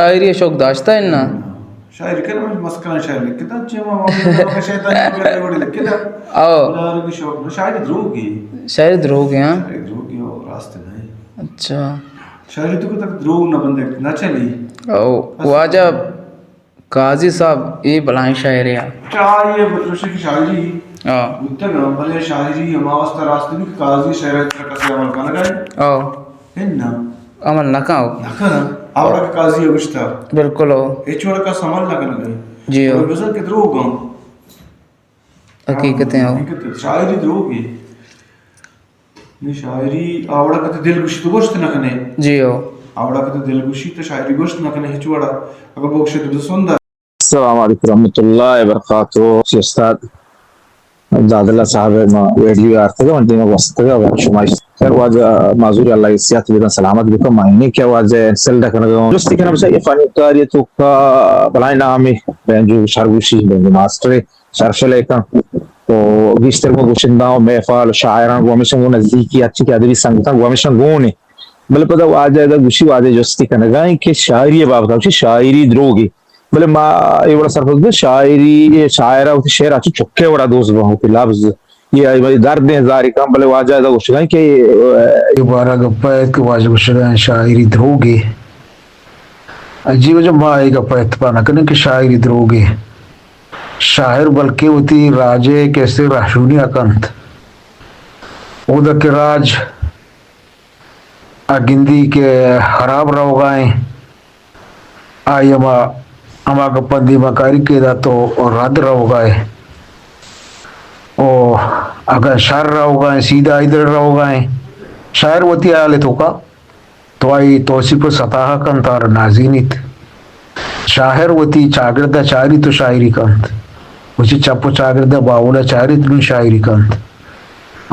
شاعری ءِ شوق داشتہ اِنت نا؟ شاعری کن، مسکران شاعری لکھتا، چے ما شیطان کرے وڑے لکھتا۔ او۔ شاعری دروگ ہے۔ شاعری دروگ ہے، ہاں۔ شاعری دروگ ہے، اور راست نہیں۔ اچھا۔ شاعری تو تک دروگ نہ بندے نہ چلی۔ او، واجہ قاضی صاحب، اے بلاہیں شاعرے آ۔ چاہیے بتوشے کہ شاعری ہاں۔ بوتگ، بلے شاعری ہما واسطہ راست نہیں کہ قاضی شاعر کسے عمل کنگا ہے۔ او۔ ہن نہ۔ عمل نہ کن۔ نہ کن۔ آوڑا کہ قاضی گوشتا۔ بالکل ہو۔ ہچ وڑا کس عمل نہ کنگا ہے۔ جی ہو۔ بزن کہ دروگ ہم۔ حقیقت ہے ہو۔ حقیقت ہے۔ شاعری دروگ ہے۔ نی شاعری آوڑا کہ تو دل گوشی تو گوشت نہ کنے۔ جی ہو۔ آوڑا کہ تو دل گوشی تو شاعری گوشت نہ کنے ہچ وڑا۔ اگر بوگشے تو بزن سندا۔ السلام علیکم ورحمۃ اللہ وبرکاتہ۔ جی استاد عبداللہ صاحب، ما ویڈیو آرتگ، من دیما گوستگ، شما خیر واجہ معذور، اللہ صحت بدن، سلامت بکن۔ ما اینی کہ واجہ انسلٹ کنگ، جستی کنم، بچا یہ فنکاری تو کا بلائیں نامی، بینجو شرگوشی، بینجو ماسٹر، شرفل کن۔ تو گیشتر گوں گشندہ و محفل و شاعران گوں ہمیشہ گوں نزدیکی، ہرچی کہ ادبی سنگتاں گوں ہمیشہ گون۔ بلے پدا واجہ ادا گوشی، واجہ جستی کنگا ایں کہ شاعری بابت، گوشی شاعری دروگی۔ بلے ما اے وڑا سرپد بہ، شاعری، اے شاعر ء وتی شعر ء چو چکے وڑا دوست بہ، وتی لفظ، اے آئی وتی دردیں زاری کن، بلے واجہ ادا گوشگا ایں کہ، اے بارہ گپ ء کہ واجہ گوشگا ایں شاعری دروگے۔ جی واجہ، ما اے گپ ء اتفاق نہ کنیں کہ شاعری دروگے۔ شاعر بلکہ وتی راج ء کسے رہشونی ء کنت۔ اودا کہ راج ء گندی کہ ہراب روگا ایں، آئی ہما، ہما گپاں دیما کاری کہ ادا تو رد روگا ئے۔ او اگاں شر روگا ایں، سیدھا ادھر روگا ایں۔ شاعر وتی حال توکا تو آئی توصیف و سطاح کنت، آرا نازینیت۔ شاعر وتی چاگرد ء چاریت و شاعری کنت۔ وتی چپ و چاگرد ء باہول ء چاریت، نوں شاعری کنت۔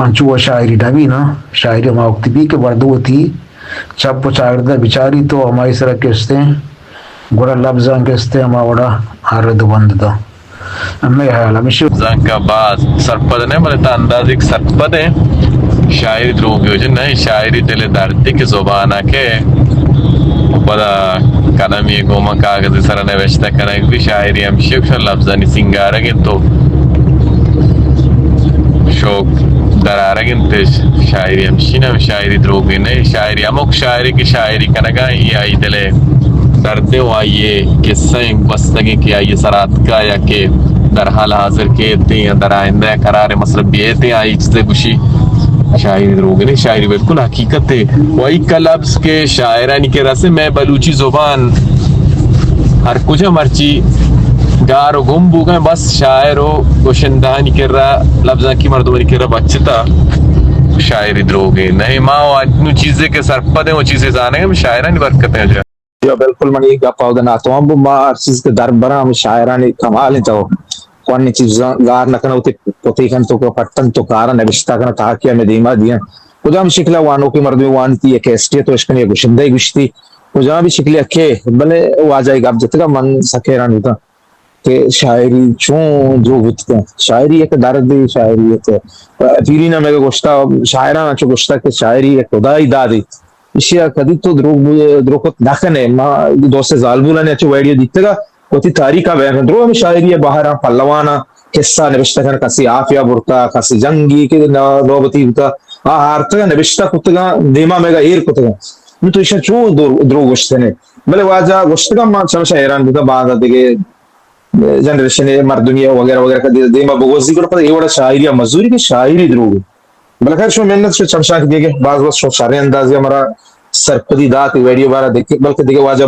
انچو و شاعری نہ بی نا، شاعری ہما وقت بی کہ مردم وتی چپ و چاگرد ء بچاریت و ہمائی سرا کستیں گڑا لبزاں کستیں ہما وڑا ہر رد و بند داں۔ ہمے حیال ہمیشی۔ زانکا باز سرپد نہ، بلے تا اندازیک سرپد ایں۔ شاعری دروگی وجہ نہ، شاعری دل درد کہ زبان ء کہ پدا قلمی گوما کاغذ سر نوشتہ کنگ بی۔ شاعری ہمشی کہ لفظانی سنگارگ انت تو شوق درآرگ انت۔ شاعری ہمشی نہ، شاعری دروگی نہ، شاعری ہمک شاعری کہ شاعری کنگا ای آئی دل درد و آئی قصہ گوستگیں کہ آئی سرا اتکا یا کہ در حال حاضر کیت یا در آئندہ قرار مطلب بیت، آئی چیزے گوشی۔ شاعری دروگ نہیں، شاعری بالکل حقیقت ہے۔ و ایک لفظ کہ شاعرانی کہ رسے، میں بلوچی زبان ہر کجا مرچی گار و گم بوگا، بس شاعر و گشندہانی کرا، لفظاں کی مردمانی کرا بچتا۔ شاعری دروگ نہیں، ما و انو چیزے کہ سرپد ہیں، وہ چیزے زانے ہیں، شاعرانی برکت ہیں۔ یا بالکل، من اے گپ ء اود ء ناتوان بو۔ ما ہر چیز کہ در براں ہمے شاعرانی کمال انت، تو کوانی چیزاں گار نہ کناں، وتی پتے کنت و پٹ انت و کاراں نبشتہ کناں تاکہ ہمے دیما دیاں۔ کجام شکل ء وانوکیں مردمے وانتی، یک ایسٹی ء تو اشکنی، یک گشندہ ء گشتی، کجام بھی شکل ء کہ، بلے واجہ ء گپ جتگ ء من سک حیران بوتاں کہ شاعری چون دروگ بوت کنت۔ شاعری یک دردے، شاعری یک پیرین ء مئے گوشتا، شاعران چو گوشتا کہ شاعری یک خدائی دادے۔ ایشی ء کدی تو دروگ بو-، دروگ کت نہ کن ئے۔ ما دو سے زالبولانی اچو ویڈیو دیتگ ء وتی تاریخ ء بیان کن۔ درو ہمے شاعری ء بہر ء پہلوان ء قصہ نبشتہ کن، کسی آفیا برتا، کسی جنگی کہ نو-، نوبتی بوتا، آ ہارتگ ء نبشتہ کتگ ء دیما مئیگا ایر کتگ۔ نوں تو ایشاں چو در-، دروگ گوشتنے؟ بلے واجہ گوشتگ ء ما چمشا حیران بوتاں، باز ء دگہ جنریشن ء مردمی ء وغیرہ وغیرہ کہ دے-، دیما بگوزی گڑا پدا اے وڑا شاعری ء مزوری کہ شاعری دروگ۔ بلے خیر، شما منت شما چمشانک دیگے، باز باز شما شریں اندازے ء مارا سرپدی دات ویڈیو بارا دیکھ، بلکہ دیگہ واجہ